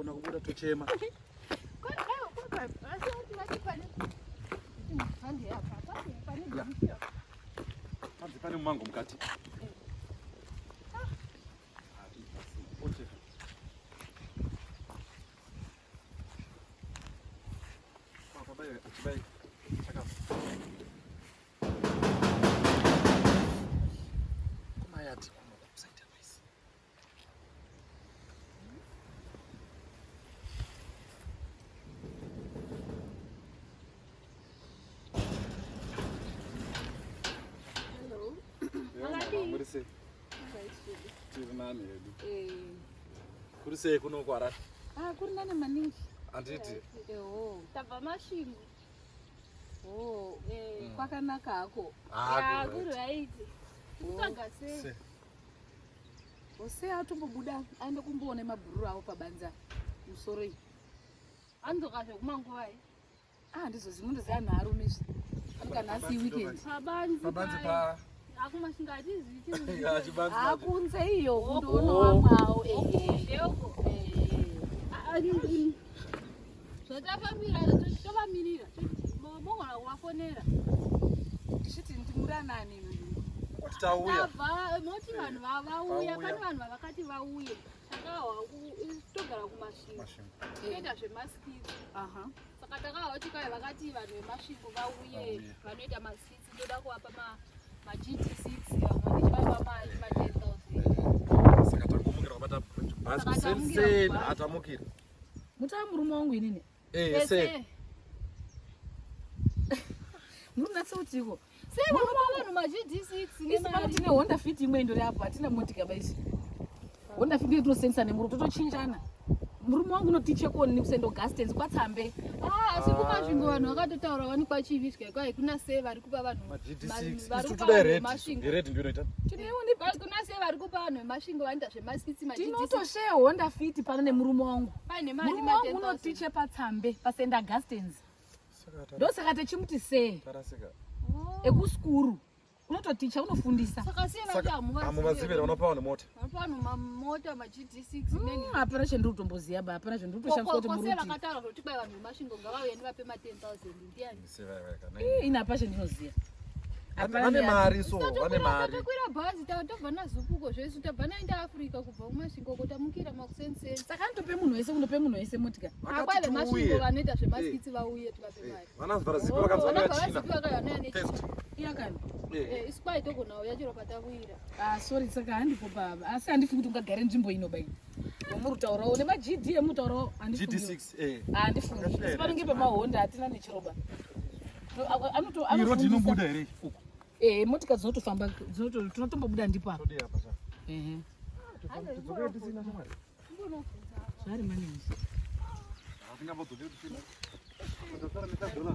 Kana kubuda tochema. Panzi pane mumango mukati. Muri sei? Tiri nani hedu. Eh. Kuri sei kuno kuHarare? Ah, kuri nani maningi. Handiti? Eho. Tabva Masvingo. Oh, eh, kwakanaka hako. Ah, kuri right. Tikutsvaga sei? Se. Hosea atombobuda aende kumboona mabhururu avo pabanza musoro iyi. Anzoka zvekumanguva iyi. Ah, ndizoziva mundoziva anhu arume izvi. Amuka nhasi weekend. Pabanzi. Pabanzi pa Akumasvingo hatizivi. Ya, chibanzi Ah, manje. kunze iyo kundoona vamwe avo. Ehe. Yoko. Eh. Zvatafambira tovamirira. Mogona kuvafonera. Ndichiti ndimuranani Kuti tauya. Tabva moti vanhu vauya Vauya. pane vanhu vavakati vauye. Takahwa togara kuMasvingo. Masvingo. Toita zvemaskits. Aha. Saka takahwa tikauya vakati vanhu veMasvingo vauye Vauye. vanoita maskits toda kuvapa ma GD6 vamwe tichivapa ma 10,000. Saka tangomukira kubata bhazi Saka tamukira kuseni kubhazi. atamukira. Mutava murume wangu inini. Eh, se. Muri kunatsa kutiko. Sei vanopa vanhu ma GD6 Isi pano nemari? tine Honda Fit imwe indori apo hatina motika baisi. Honda Fit ndiyo tinosenzesa nemurume totochinjana. Murume wangu unotiche koni kuSt Augustines kwaTsambe. Ah, asi kuMasvingo vanhu vakatotaura wani kwachivi kwai kuna sei vari kupa vanhu Ma GD6. vari Isu kupa toda vanhu red. veMasvingo. Red ndiyo inoita. Tinewo ne Kwai kuna sei vari kupa vanhu veMasvingo vanoita zvemaskits ma GD6 tinotosheya Honda Fit pano nemurume wangu. paine mari Murume ma wangu 10,000. unotiche paTsambe paSt Augustines. Saka Ndosaka tichimuti sei tarasika. Oh. ekuskuru unototicha unofundisa. Saka sei vati Saka hamuvazivi here vanopa vanhu mota. Vanopa vanhu mamota ma GD6 neni. Hapana chendiri kutomboziva ba hapana chendiri kutoshamisa kuti Kose muruti. vakataura kuti kwai vanhu veMasvingo ngavauye ndivape ma 10,000 ndiani? Se vai vai kana. Ii, Ini hapana chendinoziva. Hapana Vane neya- mari so, vane mari. Tatokwira bhazi tobva naZupuko zvesu tabva naenda Africa kubva kuMasvingo kotamukira makusenseni. Saka anotope munhu wese kundope munhu wese motika. Akwai Vakati veMasvingo tiuye. vanoita zvemaskits vauye tivape mari. Vanazvara zipi vakanzi Vanobva vanoya China. vazipi vakauya naya First. Iyakani. Eh. isu kwai togona uya chero patawira. Ah, sorry saka handipo baba asi handifungi kuti ungagare nzvimbo ino bai wamurutaurawo nema-gd emutaurawo GD6 eh. handifungi Akasvika asi panonge pamahonda hatina nechiroba Iyi road inobuda here uku? e motika dzinotofamba tinotombobuda ndipo apa Todi apa sha. Ehe. Tidzokere tisina shamwari. zvari maningi Hatingambodzokeri tisina. Tadzokera ne $5.